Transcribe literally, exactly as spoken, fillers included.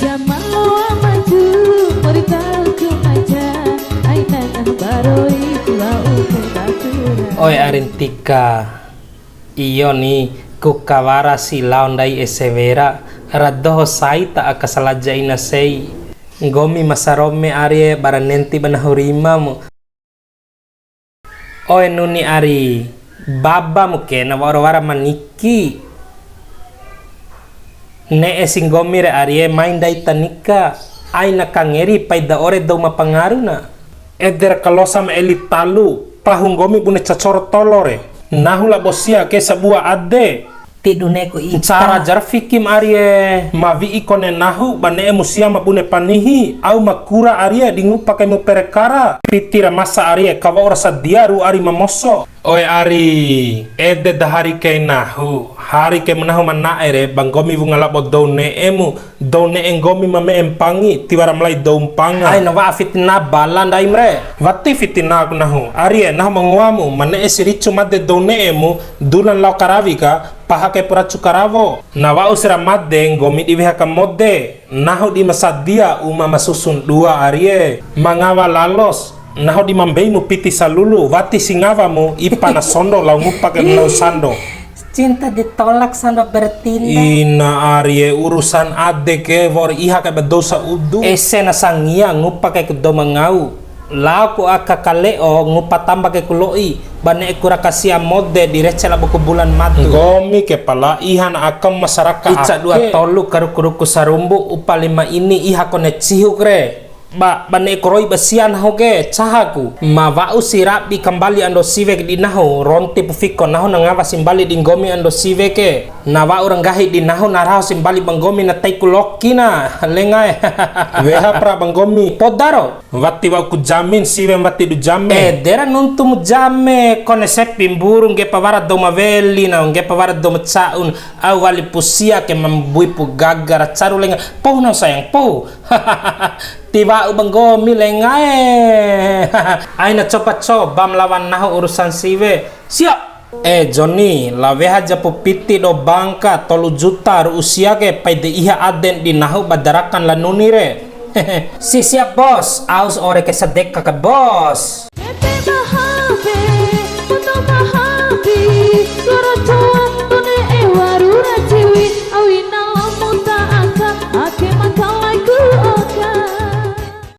Zaman loa maju, mori tau ku maja, ai nanah baroi ku wa'u ku batura. Oe arintika, iyo ni, ku kawara si lao ndai ese wera, ra doho sai ta aka salaja ina sei. Nggomi ma sarome arie, bara nenti ba nahu rimamu. Oe nuni ari, babamu ke na wa'ura wara ma niki. Ne'e si nggomi re arie, mai ndai ta nika, aina kangeri pai da ore dou ma pangaruna. Ede ra kalosa ma eli talu, pahu nggomi bune cacoro tolo re. Nahu labo sia ke sabua ade. Ti duneku ita. Ncara jar fikim arie, ma wi'i kone nahu ba ne'emu sia ma bune panihi, au ma kura arie di ngupa kaimu perekara. Piti ra masa arie, ka wa'ura sadia ru'u ari ma moso. Oe ari, ede da hari kai nahu, hari kaimu nahu ma na'e re, ba nggomi wunga labo dou ne'emu, dou ne'e nggomi ma me'e mpangi, tiwara malai dou mpanga. Aina wa'a fitina bala ndaim re. Wati fitina ku nahu, arie nahu ma ngoamu, ma ne'e si ricu made dou ne'emu, dulan lao karawi ka, paha kai puracu karawo. Na wa'u sira made, nggomi di weha ka mode. Nahu di ma sadia uma ma susun dua arie. Ma ngawa lalos. Nahu di ma mbeimu piti salulu, wati si ngawamu, ipa na sondo lao ngupa kai menau sando. Cinta ditolak sando bertindak. Ina arie, urusan ade ke, wa'ur iha kai ba dou sa udu. Ese na sangia ngupa kai ku dou ma ngau. Lao ku aka kale'o ngupa tamba kai ku lo'i, ba ne'e ku raka sia mode di rece labo ku bulan madu. Nggomi ke pala iha na akam masaraka ake. Ica dua tolu karuku-ruku sarumbu, upa lima ini iha kone cihuk re. Ba, ba ne'e ku roi ba sia nahu ke, caha ku. Ma wa'u si rabi kambali ando siwe ke di nahu, ronti pu fiko nahu na ngawa si mbali di nggomi ando siwe ke. Na wa'ura nggahi di nahu na raho si mbali ba nggomi na tei ku loki na, lengae. Weha pra ba nggomi. Poda ro. Wati wa'u ku jamin, siwe wati du jame. Ede ra nuntu mu jame, kone sepi mburu, nggepa wara dou ma weli na, nggepa wara dou ma ca'un, au wali pu sia ke ma mbui pu gaga ra caru lenga. Pohu na sayang, pohu. Ti wa'u ba nggomi lengae. Aina coba-coba ma lawan nahu urusan siwe. Siap. Eh, Joni, la weha japu piti do bangka tolu juta ru'u sia ke, pai de iha aden di nahu ba darakan la nuni re. Si siap, Bos, aus ore ke sadeka ke, Bos.